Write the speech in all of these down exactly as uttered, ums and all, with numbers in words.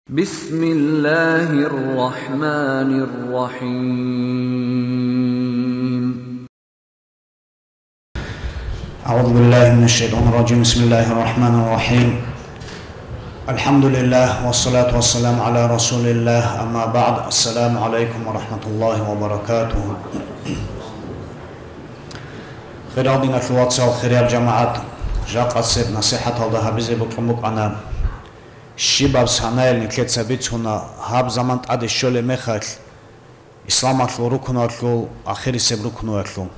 بسم الله الرحمن الرحيم. أعوذ بالله من الشيطان الرجيم. بسم الله الرحمن الرحيم. الحمد لله والصلاة والسلام على رسول الله. أما بعد. السلام عليكم ورحمة الله وبركاته. Хирал диналъул вацал, хириял жамагӀат, жакъасеб насихӀаталда гьабизе бокьун букӀана. Щибаб санаил нилъеца бицуна гьаб заман тӀаде щолеб мехалъ, исламалъул рукнуялъул ахирисеб рукнуялъул.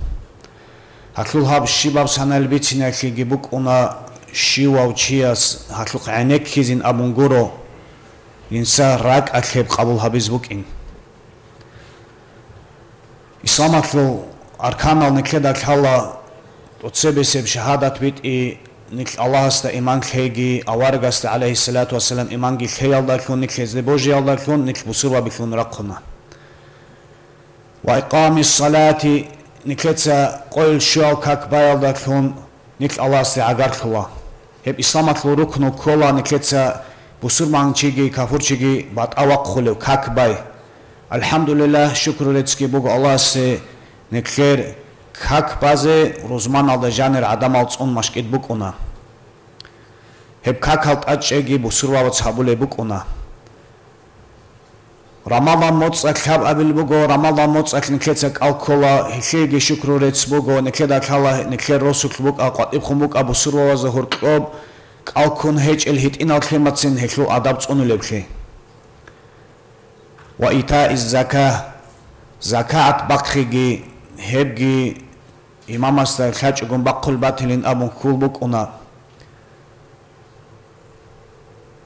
Гьалъул гьаб щибаб санаил бициниялъеги букӀуна, щивав чияс гьалъухъ гӀенеккизин абун гуро, инса ракӀалъеб къабул гьабиз букӀин. Исламалъул арканал нилъеда лъала: тӀоцебесеб шагьадат битӀи, нилъ Аллагьасда иман лъеги, аварагасда, гӀалайгьиссалату вассалам, иманги лъеялдалъун, нилъ гьезде божиялдалъун, нилъ бусурбабилъун рахъуна. Ва икъамиссалати, нилъеца къойил щуял как баялдалъун, нилъ Аллагьасде гӀагарлъула. Гьеб исламалъул рукну ккола нилъеца бусурманчиги кафурчиги батӀа вахъулев как бай. АлхӀамдулиллагь, шукру реццги буго Аллагьасе, нилъер как базе рузманалда жанир гӀадамал цӀун машкӀид букӀуна. Гьеб какал тӀадчӀеги бусурбабац гьабулеб букӀуна. Рамадан моцӀалъ гьаб абил буго, Рамадан моцӀалъ нилъеца кӀал ккола, гьелъиеги шукру рецц буго, нилъеда лъала нилъер росулъ букӀа, къватӀибхъун букӀа бусурбабазда гьоркьоб кӀал ккун гьечӀел гьитӀинал лъимацин гьелъул адаб цӀунулеблъи. Ва итаиз зака, закагӀат бахъиги, гьебги имамасда лъачӀогун бахъул батилин абун хьул букӀуна.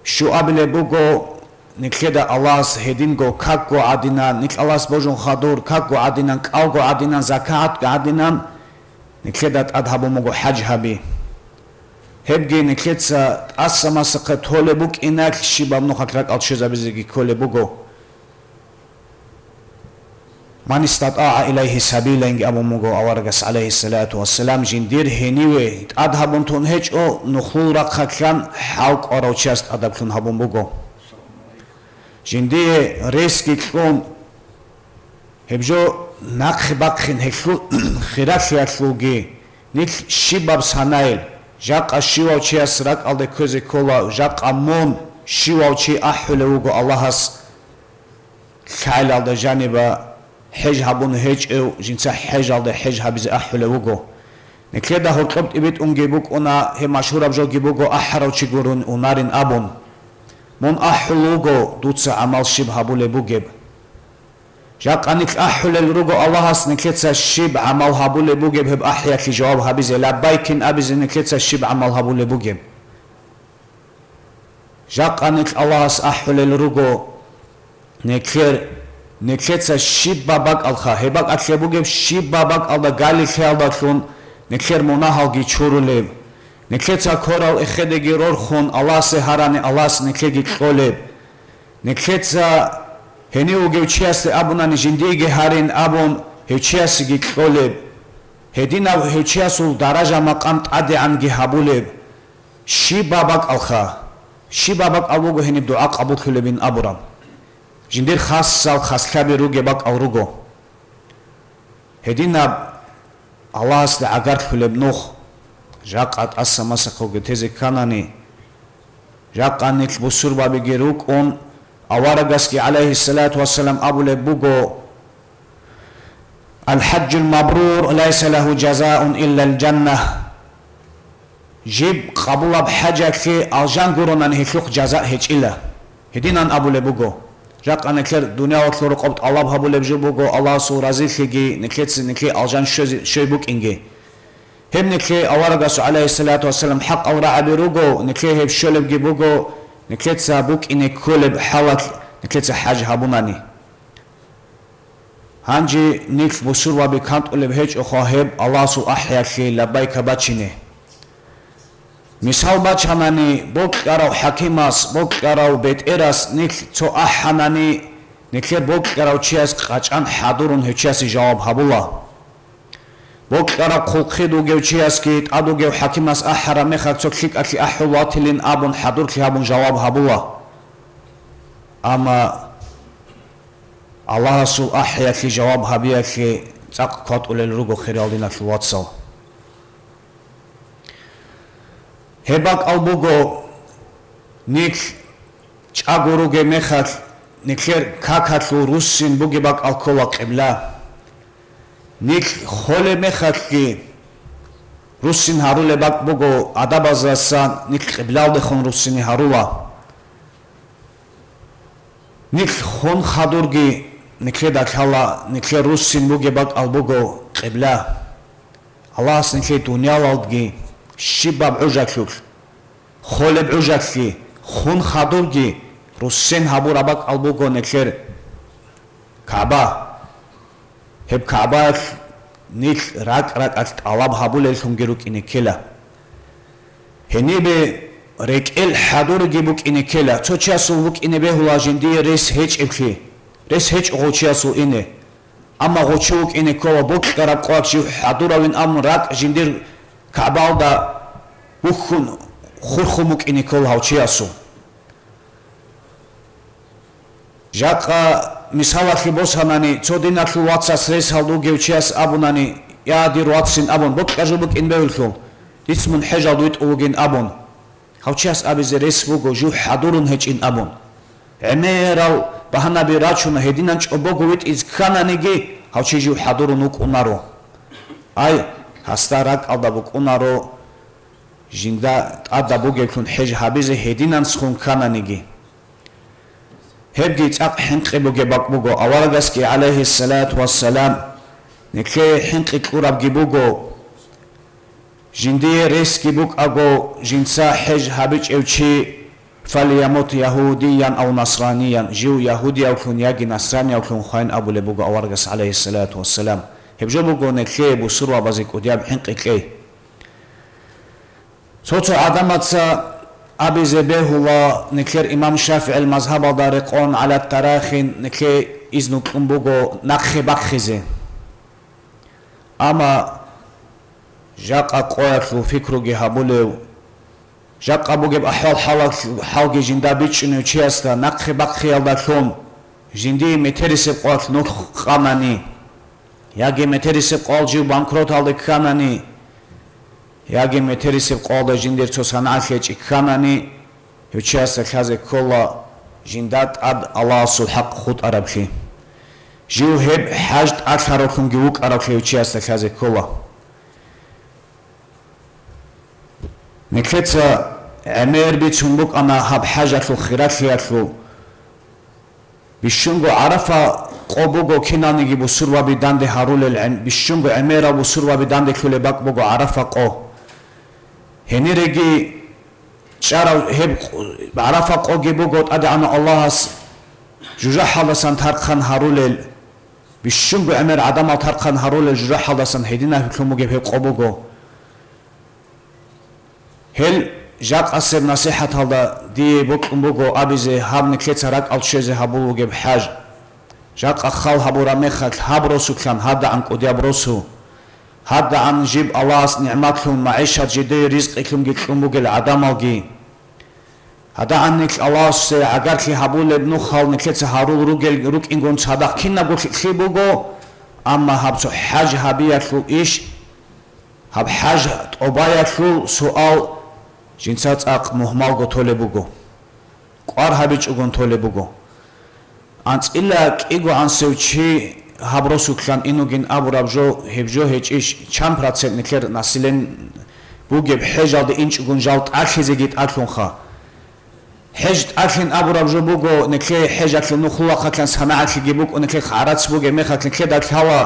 Щуабилеб буго, нилъеда Аллагьас гьединго какго гӀадинан, нилъ Аллагьас божун хадур, какго гӀадинан, кӀалго гӀадинан, закагӀатго гӀадинан, нилъеда тӀад гьабун буго хӀаж гьаби. Гьебги нилъеца тӀаса-масахъе толеб букӀиналъ щибаб нухалъ ракӀал ччезабизеги кколеб буго. «Ман истатӀагӀа илайгьи сабила», – инги абун буго аварагас, гӀалайгьиссалату вассалам, жиндир гьениве тӀад гьабун тун гьечӀо, нухлул рахъалъан хӀал кӀварав чияс тӀадаблъун гьабун буго. Жиндие ресги кьун, гьеб жо нахъе бахъин гьелъул хиралъиялъулги, нилъ щибаб санаил, жакъа щивав чияс ракӀалде кквезе ккола, жакъа мун щивав чи ахӀулев вуго Аллагьас. ЛъагӀелалда жаниба хӀеж гьабун гьечӀев жинца хӀежалда хӀеж гьабизе ахӀулев вуго. Нилъеда гьоркьоб тӀибитӀунги букӀуна, гьеб машгьураб жоги буго, ахӀарав чи гурун унарин абун. Мун ахӀул вуго, дуца гӀамал щиб гьабулеб бугеб. Жакъа нилъ ахӀулел руго Аллагьас, нилъеца щиб гӀамал гьабулеб бугеб гьеб ахӀиялъе жаваб гьабизе, лаббайкин абизе нилъеца щиб гӀамал гьабулеб бугеб. Жакъа нилъ Аллагьас ахӀулел руго, нилъер, нилъеца щибаб бакӀалха, гьеб бакӀалъе бугеб щибаб бакӀалда галилъиялдалъун нилъер мунагьалги чурулеб. Нилъеца кверал эхедеги рорхун Аллагьасе гьарани Аллагьас нилъеги кьолеб. Нилъеца гьенив вугев чиясде абунани жиндиеги гьарин абун гьев чиясеги кьолеб. Гьединав гьев чиясул даража-макъам тӀадегӀанги гьабулеб. Щибаб бакӀалха, щибаб бакӀал буго гьениб дугӀа къабуллъулебин абураб. Жиндир хасал хаслъаби ругеб бакӀал руго. Гьединаб Аллагьасда гӀагарлъулеб нух, жакъа тӀаса-масахъалги тезе кканани, жакъа нилъ бусурбабиги рукӀун, аварагасги, гӀалайгьиссалату вассалам, абулеб буго: «Аль-хӀаджул мабрур лайса лагьу жазаун иллал жанна». Жиб къабулаб хӀажалъе алжан гуронани гьелъухъ жаза гьечӀила. Гьединан абулеб буго. Жакъа нилъер дуниялалъул рокъоб тӀалаб гьабулеб жо буго, Аллагьасул разилъиги, нилъеца нилъее алжан щвезе-, щвей букӀинги. Гьеб нилъее аварагасул, гӀалайгьиссалату вассалам, хӀакъал рагӀаби руго, нилъее гьеб щолебги буго, нилъеца букӀине кколеб хӀалалъ нилъеца хӀаж гьабунани. Гьанже нилъ бусурбаби кантӀулеб гьечӀоха гьеб Аллагьасул ахӀиялъе лаббайка бачине. Мисал бачанани, бокьарав хӀакимас, бокьарав бетӀерас нилъ цо ахӀанани, нилъер бокьарав чияс къачӀан хӀадурун гьев чиясе жаваб гьабула. Бокьараб хъулхъи бугев чиясги тӀад вугев хӀакимас ахӀараб мехалъ цо лъикӀалъе ахӀул ватилин абун хӀадурлъи гьабун жаваб гьабула. Амма Аллагьасул ахӀиялъе жаваб гьабиялъе цӀакъ кватӀулел руго, хириял диналъул вацал. Гьеб бакӀал буго, нилъ чӀаго ругеб мехалъ, нилъер какалъул руссин бугеб бакӀал ккола къибла. Нилъ холеб мехалъги руссин гьарулеб бакӀ буго, адабаздасан нилъ къиблалдехун руссине гьарула. Нилъ хун хадурги, нилъеда лъала, нилъер руссин бугеб бакӀал буго къибла. Аллагьас нилъее дуниялалдги щибаб гӀужалъулъ, холеб гӀужалъги, хун хадурги, руссен гьабураб бакӀал буго нилъер КагӀба. Гьеб КагӀбаялъ нилъ ракӀ-ракӀалъ тӀалаб гьабулеллъунги рукӀине ккела. Гьенибе рекӀел хӀадуриги букӀине ккела. Цо чиясул букӀине бегьула жиндие рес гьечӀеблъи, рес гьечӀо гъов чиясул ине. Амма гъов чи вукӀине ккола бокьараб къват жив хӀадуравин абун, ракӀ жиндир КагӀбалда бухьун, хурхун букӀине ккола гьав чиясул. Жакъа мисалалъе босанани, цо диналъул вацас рес гьалда вугев чияс абунани: «Я, дир вацин», — абун, бокьа жо букӀин бевлъул, «Диц мун хӀежалда витӀун вугин», — абун. Гьав чияс абизе рес буго, жив хӀадурун гьечӀин абун. ГӀемерал багьанаби рачуна, гьединан чӀобого витӀизе ккананиги, гьав чи жив хӀадурун вукӀунаро. Ай, гьасда ракӀалда букӀунаро, жинда тӀадаб бугеблъун хӀеж гьабизе гьединанцун ккананиги. Гьебги цӀакъ хӀинкъи бугеб бакӀ буго, аварагасги, гӀалайгьиссалату вассалам, нилъее хӀинкъи кьурабги буго, жиндие ресги букӀаго, жинца хӀеж гьабичӀев чи, «Фалямут ягьудиян ав насраниян», жив ягьудиявлъун яги насраниявлъун хвайин абулеб буго аварагас, гӀалайгьиссалату вассалам. Гьеб жо буго нилъее бусурбабазе кӀудияб хӀинкъи кьей. Цо-цо гӀадамаца абизе бегьула, нилъер имам ШафигӀил мазгьабалда рекъон гӀалат тарахин нилъее изну кьун буго нахъе бахъизе. Амма жакъа къоялъул пикруги гьабулев, жакъа бугеб ахӀвал-хӀалалъ-, хӀалги жинда бичӀчӀунев чиясда нахъе бахъиялдалъун жиндие метерисеб къоялъ нух къанани, яги метерисеб къоялъ жив банкроталде кканани, яги метерисеб къоялда жиндир цо санагӀалъи гьечӀеб кканани, гьев чиясда лъазе ккола жинда тӀад Аллагьасул хӀакъ хутӀараблъи. Жив гьеб хӀеж тӀалъаравлъунги вукӀараблъи гьев чиясда лъазе ккола. Нилъеца гӀемер бицун букӀана гьаб хӀежалъул хиралъиялъул. Бищунго ГӀарафа къо буго киналниги бусурбаби данде гьарулел гӀем-, бищунго гӀемерал бусурбаби данделъулеб бакӀ буго ГӀарафа къо. Гьениреги чӀарав гьеб къ-, ГӀарафа къоги буго ТӀадегӀанав Аллагьас жужахӀалдасан тархъан гьарулел, бищунго гӀемер гӀадамал тархъан гьарулел жужахӀалдасан гьединлъун бугеб гьеб къо буго. Гьел жакъасеб насихӀаталда дие бокьун буго абизе гьаб нилъеца ракӀалде щвезе гьабулеб бугеб хӀеж. Жакъа хал гьабураб мехалъ гьаб росулъан гьадагӀан кӀудияб росу. ГьадагӀан жиб Аллагьас нигӀматлъун, магӀишат жидее ризкъилъунги кьун бугел гӀадамалги. ГьадагӀан нилъ Аллагьасе гӀагарлъи гьабулеб нухал нилъеца гьарул ругел рукӀингун цадахъ кинабго лъикӀлъи буго, амма гьаб цо хӀеж гьабиялъул иш, гьаб хӀеж тӀубаялъул суал жинца цӀакъ мугьмалго толеб буго, кӀвар гьабичӀогун толеб буго. АнцӀила кӀигогӀансев чи гьаб росулъан инугин абураб жо, гьеб жо гьечӀищ, чан процент нилъер население бугеб хӀежалде инчӀогун жал тӀалъизеги тӀалъунха. ХӀеж тӀалъин абураб жо буго, нилъее хӀежалъул нухлулахъалъан санагӀалъиги букӀун, нилъехъ гӀарац бугеб мехалъ нилъеда лъала,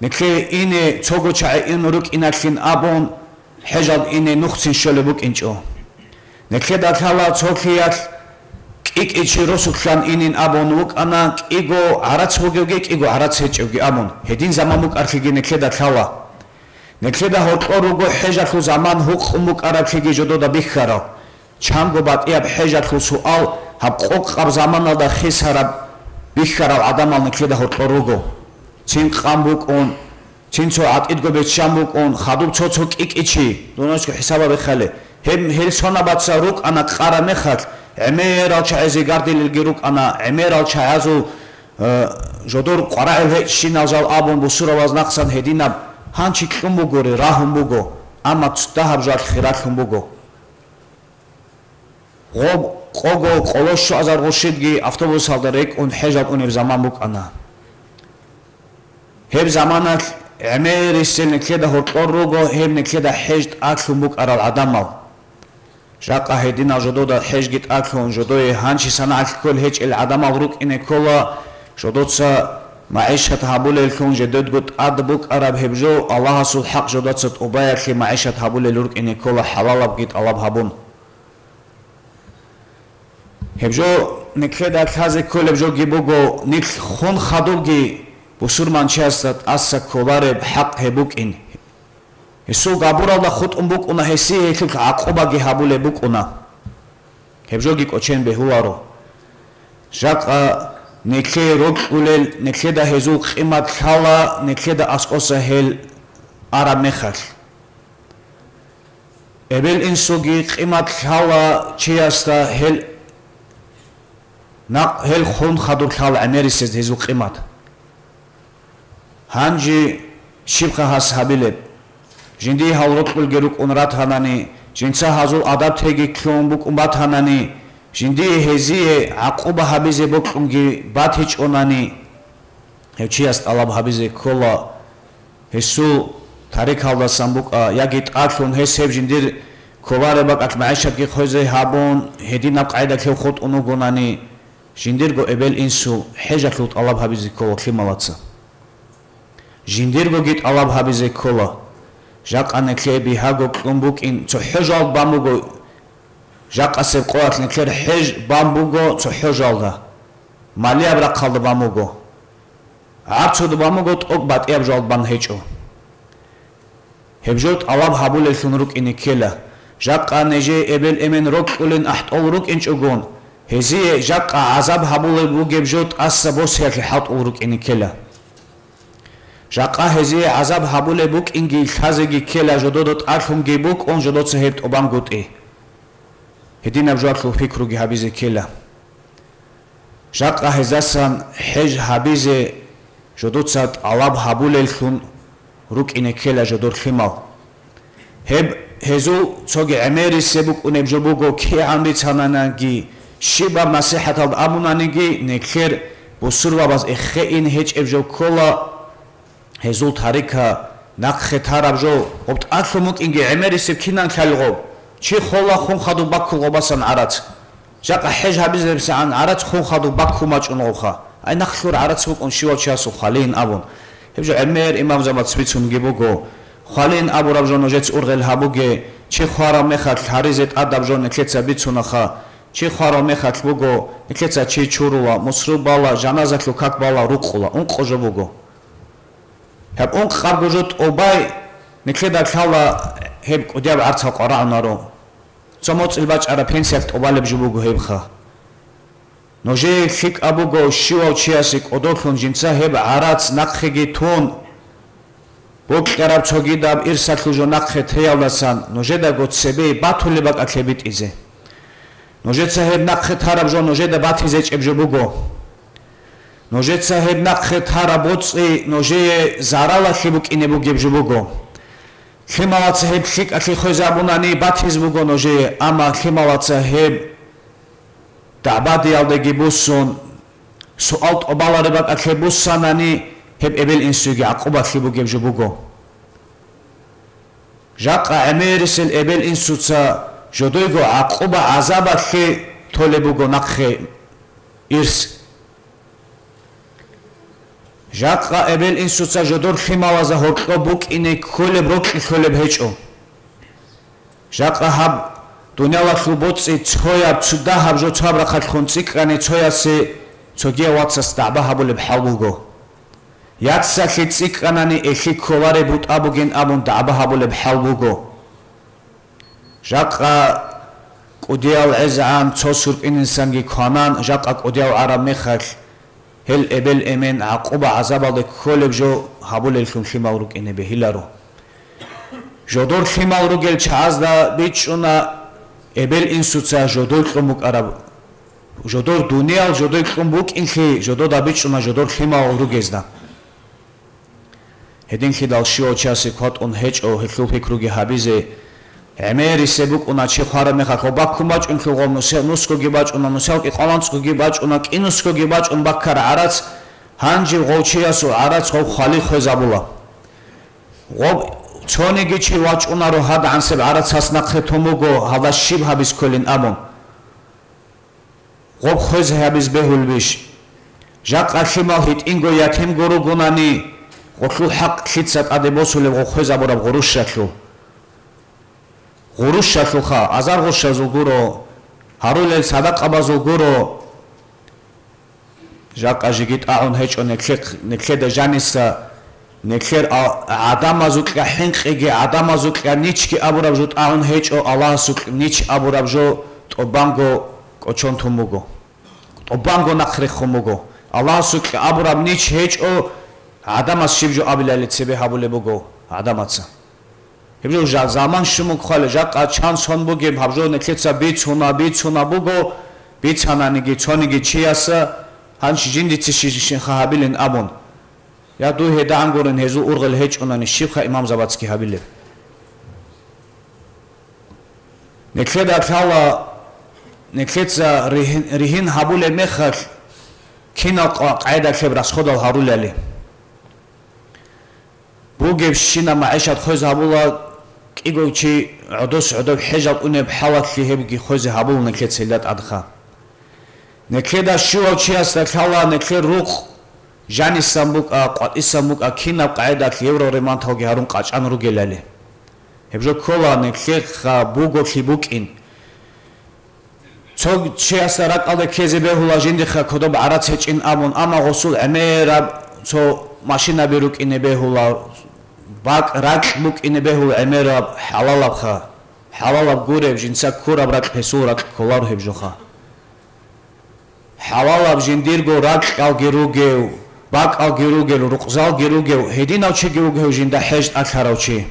нилъее ине цого чагӀи ин рукӀиналъин абун, хӀежалде ине нухцин щолеб букӀинчӀо. Нилъеда лъала цолъиялъ кӀи-кӀи чи росулъан инин абун вукӀана, кӀиго гӀарац бугевги, кӀиго гӀарац гьечӀевги абун, гьедин заман букӀарлъиги нилъеда лъала. Нилъеда гьоркьор руго хӀежалъул заман гьукъун букӀараблъиги жодода бихьарал. Чанго батӀияб хӀежалъул суал гьаб къокъаб заманалда хисараб бихьарал гӀадамал нилъеда гьоркьор руго. Цин къан букӀун, цин цо гӀатӀидго беччан букӀун, хадуб цо-цо кӀи-кӀи чи, дуношго хӀисабаб биххали, Гьеб, гьел сонабаца рукӀана къараб мехалъ, гӀемерал чагӀазе гардилелги рукӀана, гӀемерал чагӀазул, э, жодор къварагӀел гьечӀщинал жал абун бусурбабаз нахъсан гьединаб гьанчи кьун бугоре, рагьун буго, амма цо дагьаб жал хиралъун буго. Гъоб къого къоло щуазар гъурщидги автобусалда рекӀун хӀежал унеб заман букӀана. Гьеб заманалъ гӀемерисел нилъеда гьоркьор руго гьеб нилъеда хӀеж тӀадлъун букӀарал гӀадамал. Жакъа гьединал жодода хӀежги тӀадлъун, жодое гьанчи санагӀалъ кколел гьечӀел гӀадамал рукӀине ккола, жодоца магӀишат гьабулеллъун жидедго тӀад букӀараб гьеб жо Аллагьасул хӀакъ жодоца тӀубаялъе магӀишат гьабулел рукӀине ккола хӀалалабги тӀалаб гьабун. Гьеб жо нилъеда лъазе кколеб жоги буго, нилъ хун хадубги бусурманчиясда тӀаса кколареб хӀакъ гьеб букӀин. Гьесул габуралда хутӀун букӀуна, гьесие гьелъулъ гӀакъубаги гьабулеб букӀуна. Гьеб жоги кӀочен бегьуларо. Жакъа нилъее рокьулел, нилъеда гьезул къимат лъала, нилъеда аскӀоса гьел араб мехалъ. Эбел-инсуги къимат лъала чиясда гьел, накъ гьел хун хадур лъала гӀемерисез гьезул къимат. Гьанже щибха гьас гьабилеб? Жиндие гьал рокьулги рукӀун ратанани, жинца гьазул адаб теги ккун букӀун батанани, жиндие гьезие гӀакъуба гьабизе бокьунги батичӀонани, гьев чияс тӀалаб гьабизе ккола, гьесул тарикалдасан букӀа, яги тӀалъун гьес гьеб жиндир кколареб бакӀалъ магӀишатги хвезе гьабун, гьединаб къайдалъ гьев хутӀун вугонани, жиндирго эбел-инсул хӀежалъул тӀалаб гьабизе ккола лъималаца. Жиндиргоги тӀалаб гьабизе ккола. Жакъа нилъее бигьаго кьун букӀин цохӀо жал бан буго, жакъасеб къоялъ нилъер хӀеж бан буго цохӀо жалда, малияб рахъалда бан буго. ГӀарцуда бан буго, тӀокӀ батӀияб жал бан гьечӀо. Гьеб жо тӀалаб гьабулеллъун рукӀине ккела. Жакъа нижее эбел-эмен рокьулин ахӀтӀол рукӀинчӀогон, гьезие жакъа гӀазаб гьабулеб бугеб жо тӀаса босиялъе хӀалтӀул рукӀине ккела. Жакъа гьезие гӀазаб гьабулеб букӀинги лъазеги ккела, жодода тӀалъунги букӀун, жодоца гьеб тӀубангутӀи. Гьединаб жоялъул пикруги гьабизе ккела. Жакъа гьездасан хӀеж гьабизе жодоца тӀалаб гьабулеллъун рукӀине ккела жодор лъимал. Гьеб гьезул цоги гӀемерисеб букӀунеб жо буго, кигӀан бицананиги, щибаб насихӀаталда абунаниги, нилъер бусурбабаз эххеин гьечӀеб жо ккола. Гьезул тарика нахъе тараб жо, гъоб тӀалъун букӀинги гӀемерисеб кинан лъалел гъоб? Чи хола хун хадуб баккул гъобасан гӀарац? Жакъа хӀеж гьабизебсагӀан гӀарац хун хадуб баккун бачӀун гъобха. Ай, нахълъур гӀарац букӀун щивав чиясул хвалин абун. Гьеб жо гӀемер имамзабац бицунги буго. Хвалин абураб жо нужец ургъел гьабуге, чи хвараб мехалъ гьаризе тӀадаб жо нилъеца бицунаха, чи хвараб мехалъ буго, нилъеца чи чурула, мусру бала, жаназалъул как бала, рукъула, ункъо жо буго. Гьаб ункъабго жо тӀубай, нилъеда лъала гьеб кӀудияб гӀарцал къварагӀунаро. Цо моцӀил бачӀараб пенсиялъ тӀубалеб жо буго гьебха. Нужее лъикӀаб буго, щивав чиясе кӀодолъун жинца гьеб гӀарац нахъеги тун, бокьараб цогидаб ирсалъул жо нахъе теялдасан нужедаго цебе батулеб бакӀалъе битӀизе. Нужеца гьеб нахъе тараб жо нужеда батизечӀеб жо буго. Нужеца гьеб нахъе тараб боцӀи нужее заралалъе букӀине бугеб жо буго. Лъималаца гьеб лъикӀалъе хвезабунани батиз буго нужее, амма лъималаца гьеб дагӀбадиялдаги буссун, суал тӀубалареб бакӀалъе буссанани, гьеб эбел-инсуеги гӀакъубалъе бугеб жо буго. Жакъа гӀемерисел эбел-инсуца жодойго гӀакъуба-гӀазабалъе толеб буго нахъе ирс. Жакъа эбел-инсуца жодор лъималазда гьоркьоб букӀине кколеб рокьи лъолеб гьечӀо. Жакъа гьаб дуниялалъул боцӀи цояб цо дагьаб жо цо гьаб рахъалъхун цӀикӀкӀани цоясе цогияв вацас дагӀба гьабулеб хӀал буго. Яцалъе цӀикӀкӀанани элъи кколареб бутӀа бугин абун дагӀба гьабулеб хӀал буго. Жакъа кӀудиял гӀезегӀан цо сурпинисанги кванан, жакъа кӀудияв гӀараб мехалъ, гьел эбел-эмен гӀакъуба-гӀазабалде кколеб жо гьабулеллъун лъимал рукӀине бегьиларо. Жодор лъимал ругел чагӀазда бичӀчӀуна эбел-инсуца жодой кьун букӀараб. Жодор дуниял жодой кьун букӀинлъи жодода бичӀчӀуна жодор лъимал ругезда. Гьединлъидал щивав чиясе кватӀун гьечӀо гьелъул пикруги гьабизе. ГӀемерисеб букӀуна чи хвараб мехалъ, гъо баккун бачӀунлъул гъо нусе-, нусгоги бачӀуна, нусал кӀикъваланцӀгоги бачӀуна, кӀинусгоги бачӀун баккара гӀарац, гьанжев гъов чиясул гӀарац гъов хвали хвезабула. Гъоб цониги чи вачӀунаро гьадгӀансеб гӀарацас нахъе тун буго, гьалда щиб гьабиз кколин абун. Гъоб хвез гьабиз бегьулебищ? Жакъа лъимал гьитӀинго ятимго ругонани, гъолъул хӀакъ лъица тӀаде босулеб гъо хвезабураб гъурущалъул? Гъурущалъулха, азар гъурщазул гуро, гьарулел садакъабазул гуро. Жакъа жеги тӀагӀун гьечӀо нилъехъ-, нилъеда жаниса, нилъер а-, гӀадамазукьа хӀинкъиги, гӀадамазукьа ничги абураб жо тӀагӀун гьечӀо, Аллагьасукь нич абураб жо тӀубанго кӀочон тун буго. ТӀубанго нахърехун буго. Аллагьасукь абураб нич гьечӀо, гӀадамас щиб жо абилали цебе гьабулеб буго гӀадамаца. Гьеб жо жа-, заман щумуг хъвали, жакъа чан сон бугеб, гьаб жо нилъеца бицуна, бицуна буго, бицананиги цониги чияса, гьанчи жиндица щи-, щинха гьабилин абун. Я дуй гьедагӀан гурин гьезул ургъел гьечӀунани щибха имамзабацги гьабилеб? Нилъеда лъала, нилъеца ригьин, ригьин гьабулеб мехалъ, кинал къа-, къайдалъеб расходал гьарулали. Бугебщина магӀишат хвез гьабула, кӀиго чи гӀодос гӀодоб хӀежал унеб хӀалалъи гьебги хвезе гьабула нилъеца гьелда тӀадха. Нилъеда щивав чиясда лъала нилъер рукъ жанисан букӀа, къватӀисан букӀа, кинаб къагӀидалъ евро ремонталги гьарун къачӀан ругелали. Гьеб жо ккола нилъеха буголъи букӀин. Цо чиясда ракӀалде ккезе бегьула жиндихъа кодоб гӀарац гьечӀин абун, амма гъосул гӀемераб цо машинаби рукӀине бегьула, бакӀ-, ракь букӀине бегьула гӀемераб хӀалалабха, хӀалалаб гуреб, жинца ккураб ракь гьесул ракь кколаро гьеб жоха. ХӀалалаб жиндирго ракьалги ругев, бакӀалги ругел, рукъзалги ругев, гьединав чиги вугев жинда хӀеж тӀалъарав чи.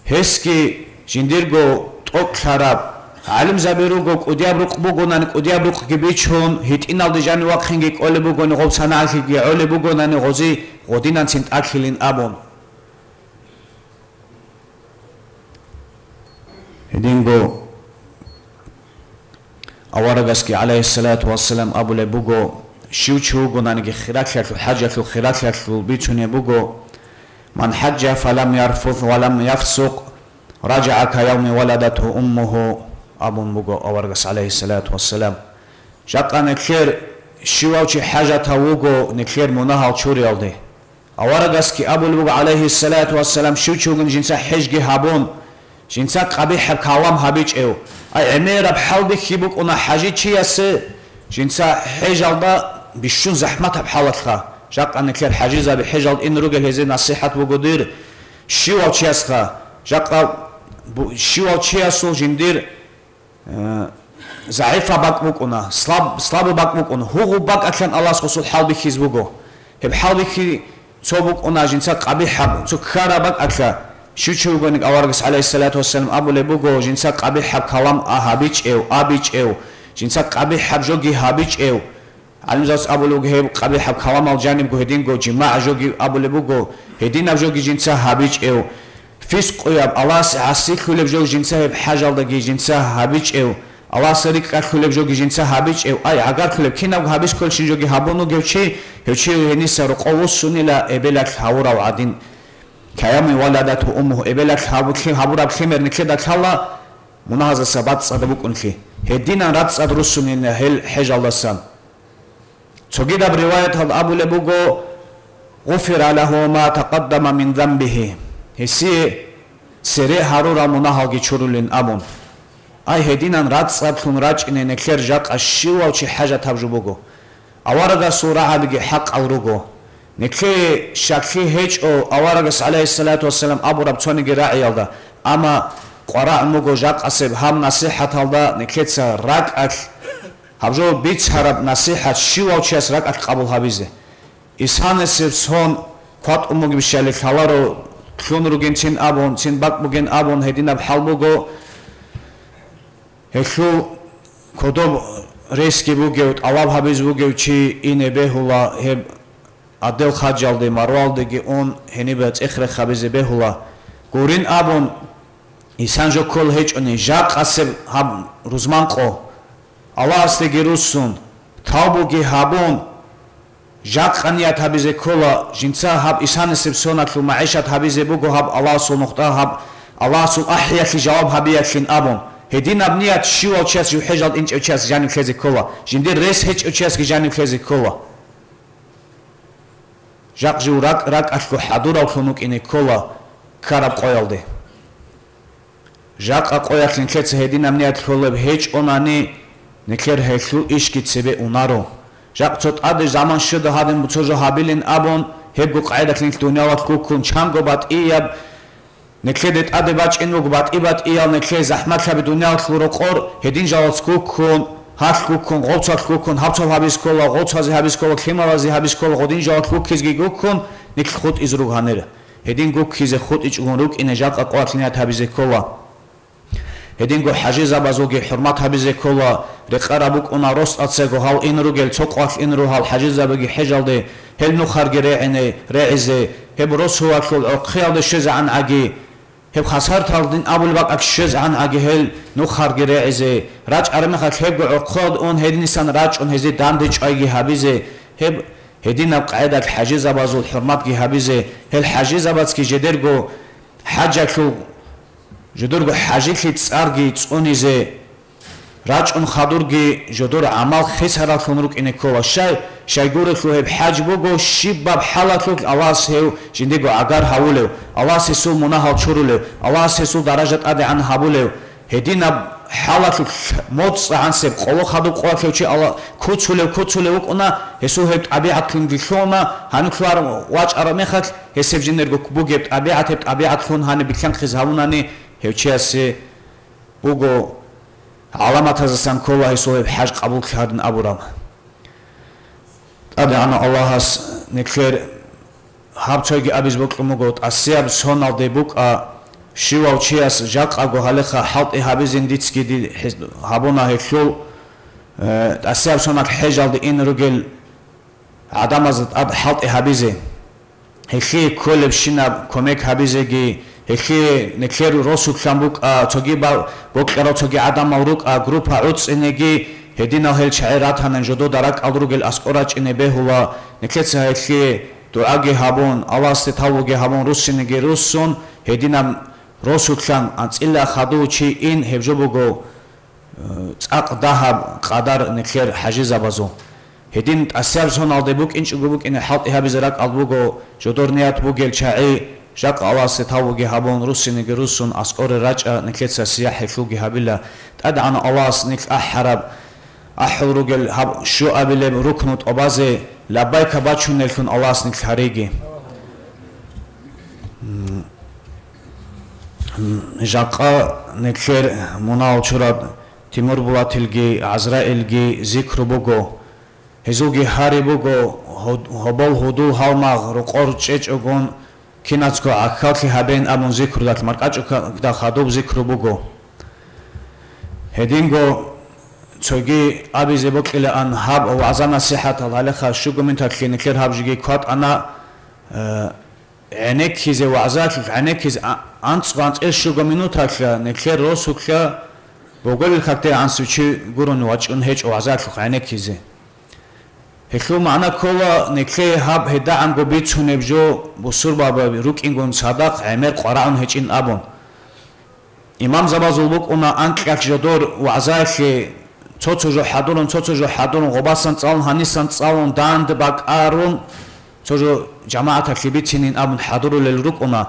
Гьесги жиндирго тӀокӀлъараб гӀалимзаби руго, кӀудияб рукъ бугонани, кӀудияб рукъги бичун, гьитӀиналде жанив вахъинги кӀолеб бугони, гъоб санагӀалъиги гӀолеб бугонани, гъози гъодинанцин тӀалъилин абун. Гьединго аварагасги, гӀалайгьиссалату вассалам, абулеб буго, щив чи вугонаниги хиралъалъул, хӀажалъул хиралъалъул бицунеб буго, «Ман хӀаджа фалам ярфус ва лам яфсукъ, раджагӀа ка явми валадату уммуху», абун буго аварагас, гӀалайгьиссалату вассалам. Жакъа нилъер щивав чи хӀажатав вуго нилъер мунагьал чуриялде. Аварагасги абулеб буго, гӀалайгьиссалату вассалам, щив чи вугин жинца хӀежги гьабун, жинца къабихӀаб калам гьабичӀев, ай гӀемераб хӀалбихьи букӀуна хӀажичиясе, жинца хӀежалда бищун захӀматаб хӀалалъха. Жакъа нилъер хӀажизаби хӀежалда ин ругел гьезие насихӀат буго дир, щивав чиясха, жакъа бу-, щивав чиясул жиндир Э, загӀипа бакӀ букӀуна, слаб-, слабый бакӀ букӀуна. Гьугьу бакӀалъан Аллагьас гъусул хӀалбихьиз буго. Гьеб хӀалбихьи цо букӀуна жинца къабихӀаб, цо ккараб бакӀалъа. Щучи вугоник аварагас, гӀалайгьиссалату вассалам, абулеб буго, жинца къабихӀаб калам а гьабичӀев, абичӀев, жинца къабихӀаб жоги гьабичӀев. ГӀалимзабаз абулеб буго, гьеб къабихӀаб каламал жанибго гьединго жимагӀ жоги абулеб буго, гьединаб жоги жинца гьабичӀев, фискъуяб, Аллагьасе гӀасилъулеб жо жинца гьеб хӀажалдаги жинца гьабичӀев, Аллагьасе рикӀкӀалъулеб жоги жинца гьабичӀев, ай, гӀагарлъулеб кинабго гьабиз кколщин жоги гьабун вугев чи, гьев чи гьениса рокъов вуссунила эбелалъ гьавурав гӀадин. Каями валадату уммугьу, эбелалъ гьабулъи-, гьабураб лъимер нилъеда лъала, мунагьаздаса бацӀцӀадаб букӀунлъи. Гьединан рацӀцӀад руссунина гьел хӀежалдасан. Цогидаб риваяталда абулеб буго, «Гъуфира лагьу ма такъаддама мин занбигьи», гьесие цере гьарурал мунагьалги чурулин абун. Ай, гьединан рацӀцӀадлъун рачӀине нилъер жакъа щивав чи хӀажатаб жо буго. Аварагасул рагӀабиги хӀакъал руго. Нилъее щаклъи гьечӀо аварагас, гӀалайгьиссалату вассалам, абураб цониги рагӀиялда, амма къварагӀун буго жакъасеб гьаб насихӀаталда нилъеца ракӀалъ Гьаб жо бицараб насихӀат щивав чияс ракӀалъ къабул гьабизе. Исанасеб сон кватӀун бугебщали лъаларо лъун ругин цин абун, цин бакӀ бугин абун гьединаб хӀал буго. Гьелъул кодоб ресги бугев, тӀалаб гьабиз бугев чи ине бегьула, гьеб Адел хаджалде, Марвалдеги ун, гьенибе цӀех-рех гьабизе бегьула. Гурин абун, исан жо ккол гьечӀони, жакъасеб гьаб рузман къо, Аллагьасдеги руссун, тавбуги гьабун, жакъа ният гьабизе ккола, жинца гьаб исанасеб соналъул магӀишат гьабизе буго гьаб Аллагьасул нухда, гьаб Аллагьасул ахӀиялъе жаваб гьабиялъин абун. Гьединаб ният щивав чияс, жив хӀежалде инчӀев чияс жанив лъезе ккола, жиндир рес гьечӀев чиясги жанив лъезе ккола. Жакъ жив ракӀ-ракӀалъго хӀадуравлъун вукӀине ккола ккараб къоялде. Жакъа къоялъ нилъеца гьединаб ният лъолеб гьечӀонани, нилъер гьелъул ишги цебе унаро. Жакъ цо тӀаде заман щведа гьадин цо жо гьабилин абун, гьебго къагӀидалъ нилъ дуниялалъ гуккун, чанго батӀияб, нилъеде тӀаде бачӀин буго батӀи-батӀиял, нилъее захӀматлъаби дуниялалъул рокъор, гьедин жалалъ гуккун, гьалъ гуккун, гъовцалъ гуккун, гьабцал гьабиз ккола, гъовцазе гьабиз ккола, лъималазе гьабиз ккола, гъодин жалалъ гуккизги гуккун, нилъ хутӀизе руго гьанир. Гьедин гуккизе хутӀичӀогун рукӀине жакъа къоялъ ният гьабизе ккола. Гьединго хӀажизабазулги хӀурмат гьабизе ккола, рекъараб букӀуна рос тӀацаго гьал ин ругел цо къоялъ ин ругьал хӀажизабиги хӀежалде, гьел нухарги регӀине, регӀизе, гьеб росулалъул гӀорхъиялде щвезегӀан гӀаги, гьеб хасартал дин абулеб бакӀалъ щвезегӀан гӀаги гьел нухарги регӀизе, рачӀараб мехалъ гьебго гӀорхъиялде ун гьенисан рачӀун гьезие данде чӀвайги гьабизе, гьеб гьединаб къагӀидалъ хӀажизабазул хӀурматги гьабизе, гьел хӀажизабацги жедерго хӀажалъул, жодорго хӀажилъи цӀарги цӀунизе, рачӀун хадурги жодор гӀамал хисараллъун рукӀине ккола. Щай, щайгурелъул гьеб хӀаж буго щибаб хӀалалъулъ Аллагьас гьев жиндего гӀагар гьавулев, Аллагьас гьесул мунагьал чурулев, Аллагьас гьесул даража тӀадегӀан гьабулев. Гьединаб хӀалалъулъ моцӀ гӀансеб къоло хадуб къоялъев чи Аллагь куцулев, куцулев вукӀуна, гьесул гьеб тӀабигӀатлъунги лъугьуна, гьанив лъугьарав вачӀараб мехалъ, гьесеб жинерго бугеб тӀабигӀат, гьеб тӀабигӀатлъун гьаниб билълъанхъизе гьавунани, гьев чиясе буго гӀаламатазасан ккола гьесул гьеб хӀаж къабуллъи гьарин абураб. ТӀадегӀанав Аллагьас нилъер гьаб цойги абиз бокьун буго, тӀасияб соналде букӀа, щивав чияс жакъаго гьалеха хӀалтӀи гьабизин дицги ди-, гьабуна гьелъул, э, тӀасияб сонал хӀежалде ин ругел гӀадамазда тӀад хӀалтӀи гьабизе, гьелъие кколебщинаб кумек гьабизеги, гьелъие нилъер росулъан букӀа, цоги ба-, бокьарав цоги гӀадамал рукӀа, группа гӀуцӀцӀинеги, гьединал гьел чагӀи ратанан жодода ракӀал ругел аскӀор рачӀине бегьула, нилъеца гьелъие дугӀаги гьабун, Аллагьасде тавбуги гьабун, руссинеги руссун, гьединаб росулъан анцӀила хадув чи ин гьеб жо буго, цӀакъ дагьаб къадар нилъер хӀажизабазул. Гьедин тӀасияб соналде букӀинчӀого букӀине хӀалтӀи гьабизе ракӀал буго, жодор ният бугел чагӀи, жакъа Аллагьасде тавбуги гьабун, руссинеги руссун, аскӀоре рачӀа, нилъеца сияхӀ гьелъулги гьабила. ТӀадегӀанав Аллагьас нилъ ахӀараб, ахӀул ругел гьаб щуабилеб рукну тӀобазе лаббайка бачунеллъун Аллагьас нилъ гьариги. Жакъа нилъер мунагьал чураб Тимурбулатилги ГӀазраилги зикру буго. Гьезулги гьари буго, гьуд-, гьобол гьудул гьалмагъ рокъор чӀечӀогун, кинацго гӀахьаллъи гьабеян абун зикрудалъ маркӀачӀукда хадуб зикру буго. Гьединго цоги абизе бокьилаан гьаб вагӀза-насихӀатал гьалеха щуго минуталъе нилъер гьаб жеги кватӀана, э, ГӀенеккизе вагӀзалъухъ гӀенеккизе а-, анцӀ-, анцӀила щуго минуталъа нилъер росулъа боголил хьакде гӀансив чи гурони вачӀун гьечӀо вагӀзалъухъ гӀенеккизе. Гьелъул магӀна ккола, нилъее гьаб гьедагӀанго бицунеб жо бусурбаби рукӀингун цадахъ гӀемер къварагӀун гьечӀин абун. Имамзабазул букӀуна анкьалъ жодор вагӀзаялъе цо-цо жо хӀадурун, цо-цо жо хӀадурун, гъобасан цӀалун, гьанисан цӀалун, данде бакӀарун, цо жо жамагӀаталъе бицинин абун хӀадурулел рукӀуна.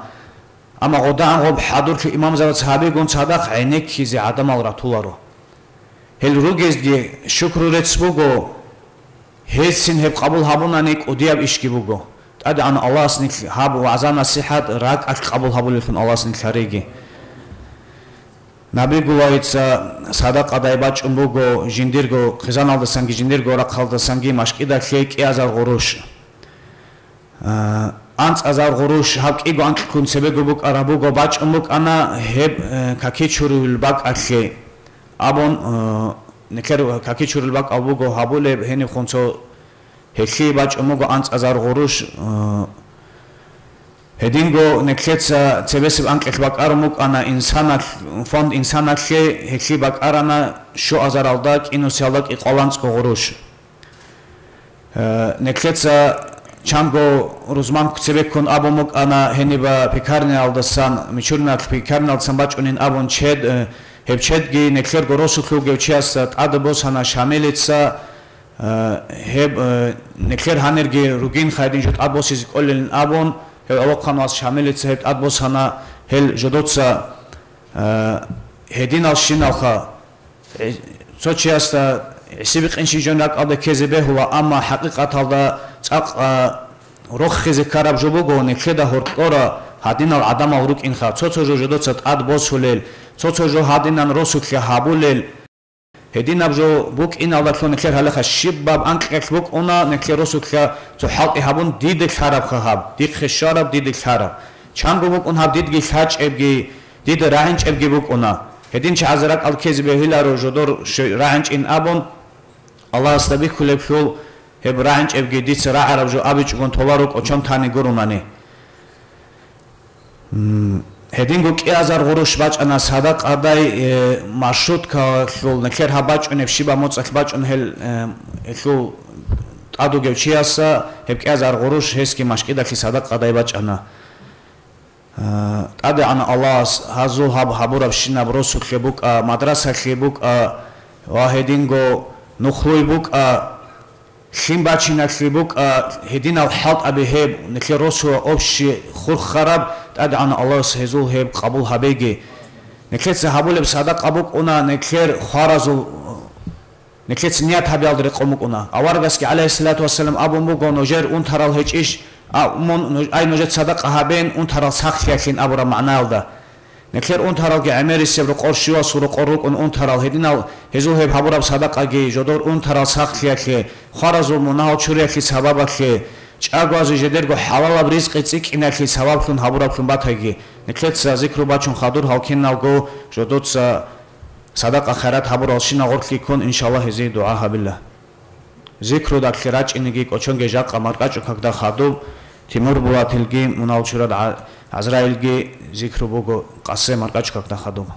Амма гъодагӀан гъоб хӀадурлъи имамзабаз гьабигун цадахъ гӀенеккизе гӀадамал ратуларо. Гьел ругезги шукру рецц буго, гьелцин гьеб къабул гьабунани кӀудияб ишги буго. ТӀадегӀан Аллагьас нилъ гьаб вагӀза-насихӀат ракӀалъ къабул гьабулеллъун Аллагьас нилъ гьариги. Набигуллагьица садакъадай бачӀун буго жиндирго хъизаналдасанги жиндирго рахъалдасанги машкӀидалъе кӀиазар гъурущ. А, анцӀазар гъурущ гьаб кӀиго анкьлъун цебего букӀараб буго бачӀун букӀана гьеб, э, какичурил бакӀалъе абун, э, нилъер какичурил бакӀал буго гьабулеб гьениб хунцо гьелъие бачӀун буго анцӀазар гъурущ, э, Гьединго нилъеца цебесеб анкьилъ бакӀарун букӀана инсаналъ-, фонд инсаналъе, гьелъие бакӀарана щуазаралда кӀинусиялда кӀикъоялда анцӀго гъурущ. Э, нилъеца чанго рузман цебеккун абун букӀана гьениба пекарниялдасан, Мичуриналъ пекарниялдасан бачӀунин абун чед, э, гьеб чедги нилъерго росулъ вугев чиясда тӀаде босана Шамилица, Э, гьеб, э, нилъер гьанирги ругин, хайдин жо тӀадбосизе кӀолелин абун, гьев Алохъанвас Шамилица гьеб тӀадбосана, гьел жодоца, э, гьединалщиналха, э, цо чиясда гӀисибикъинщин жон ракӀалде ккезе бегьула, амма хӀакъикъаталда цӀакъ, э, рохизе ккараб жо буго, нилъеда гьоркьора гьадинал гӀадамал рукӀинха, цо-цо жо жодоца тӀадбосулел, цо-цо жо гьадинан росулъе гьабулел. Гьединаб жо букӀиналдалъун нилъер гьалаха щибаб анкьилъ букӀуна, нилъер росулъа цо хӀалтӀи гьабун, диде лъарабха гьаб, дихъе щвараб, диде лъараб. Чанго букӀун гьаб дидги лъачӀебги, дида рагӀинчӀебги букӀуна. Гьедин чагӀазе ракӀал ккезе бегьиларо жодор щой рагӀинчӀин абун, Аллагьасда бихьулеблъул, гьеб рагӀинчӀебги дица рагӀараб жо абичӀогун толаро кӀочон тани гурунани. М, гьединго кӀиазар гъурущ бачӀана садакъадай, э, маршруткалъул нилъер гьаб бачӀунеб щибаб моцӀалъ бачӀун гьел, э, гьелъул тӀадугев чияса гьеб кӀиазар гъурущ гьесги машкӀидалъе садакъадай бачӀана. Э, ТӀадегӀан Аллагьас гьазул гьаб гьабурабщинаб росулъе букӀа, мадрасалъе букӀа ва гьединго нухлуй букӀа, Лъим бачиналъе букӀа гьединал хӀалтӀаби гьеб, нилъер росула общий хурхараб, ТӀадегӀанав Аллагьас гьезул гьеб къабул гьабеги. Нилъеца гьабулеб садакъа букӀуна нилъер хваразул, нилъеца ният гьабиялда рекъон букӀуна. Аварагасги, гӀалайгьиссалату вассалам, абун буго, нужер унтарал гьечӀищ, а, мун, нуж-, ай, нужеца садакъа гьабен, унтарал сахлъиялъин абураб магӀнаялда. Нилъер унтаралги гӀемерисеб рокъор щивасул рокъор рукӀун унтарал гьединал, гьезул гьеб гьабураб садакъаги жодор унтарал сахлъиялъе, хваразул мунагьал чуриялъе сабабалъе, чӀагоязе жедерго хӀалалаб ризкъи цӀикӀкӀиналъе сабаблъун гьабураблъун батаги. Нилъеца зикру бачун хадур гьал киналго жодоца садакъа-хайрат гьабуралщинал гъорлъ ккун, иншаллагь, гьезие дугӀа гьабила. Зикрудалъе рачӀинеги кӀочонге жакъа маркӀачӀукакда хадуб, Тимур Булатилги, мунал чурад ГӀа-, ГӀазраилги зикру буго къасе маркӀачӀукакда хадуб.